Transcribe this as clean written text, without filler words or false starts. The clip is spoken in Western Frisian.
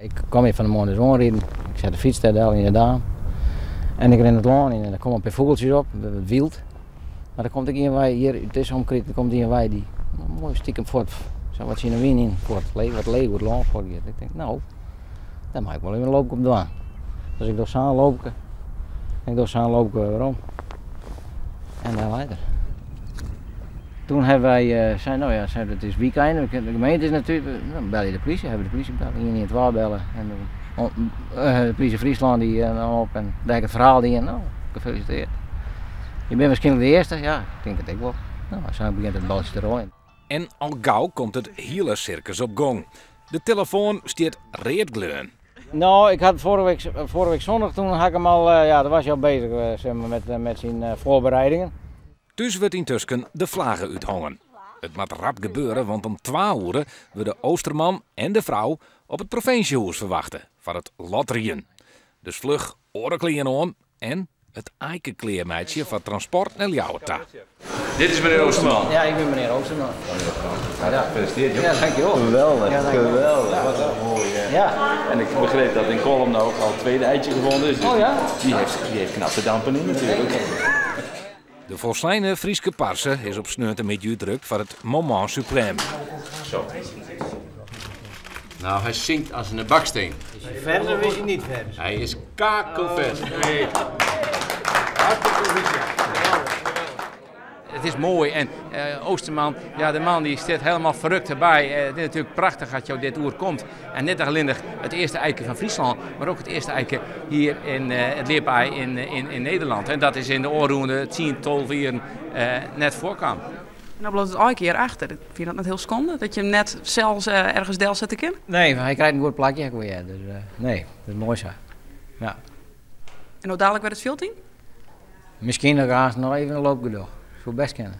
Ik kom hjir fan 'e moarn dus oanriden. Ik set de fyts dêr del yn de daam. En ik rin it lân yn en der komme in pear fûgeltsjes op, wat wyld. Mar der komt ek ien wei hjir út dizze omkriten komt ien wei dy't moai stikem fuort, sa wat tsjin de wyn yn fuort, wat leech oer it lân fuort giet. Ik tink, no, dêr mei ik wol even in loopke op dwaan. Dus ik doch sa'n loopke en ik doch sa'n loopke wer werom. En dêr leit er. Toen hawwe wy sein, no ja, sein, it is wykein, de gemeente is natuerlik, dan belje de plysje, hawwe we de plysje belle, 112 belle. En de plysje Fryslân dy naam op en dêr ha ik it ferhaal dien, no, gefeliciteerd. Je binne waarskynlik de earste, ja, ik tink it ek wol. No, sa begjint it baltsje te rôljen. En al gau komt it hiele sirkus op gong. De telefoan stiet readgleon. No, ik had vorige week, vorige week zondag toen had ik hem al, ja, daar was hij al bezig zeg maar, met zijn voorbereidingen. Thús wurdt yntusken de flagge úthongen. It moat rap gebeure, want om twa oere wurde Oosterman en de frou op it provinsjehûs ferwachte foar it lotterjen. Dus fluch oare klean oan en it aike klearmeitsje foar transport nei Ljouwert ta. Dit is menear Oosterman. Ja, ik bin menear Oosterman. Ja, gefeliciteerd joh. Ja, dankjewel. Geweldig, Ja, dankjewel. geweldig. Wat een mooi. Ja. En ik begreep dat in Kollum nou ook al het tweede eitje gevonden is. Dus Oh ja? Die heeft knap de dampen in natuurlijk. De folsleine Fryske parse is op sneontemiddei útrukt foar it moment suprême. Zo. Nou, hy sinkt as in baksteen. Is hij vers of is hij niet vers? Hy is kakelfers. Nee. It is moai en Oosterman, ja, de man dy stiet hielendal ferrukt derby. It is natuerlik prachtich as jo dit oerkomt. En net allinnich it earste eike fan Fryslân, mar ek it earste eike hjir yn it ljipaai yn Nederlân. En dat is yn de ôfrûne 10, 12 jier net foarkaam. En dan bliuwt it eike hjir achter. Fine je dat net hiel skande, dat je him net sels ergens delsette kinne? Nee, hy krijt in goed plakje ek wol, dus nee, dat is moai sa. Ja. En no dadelijk wer it fjild yn? Miskien dat ik aanst noch even in loopke doch. Soe best kinne.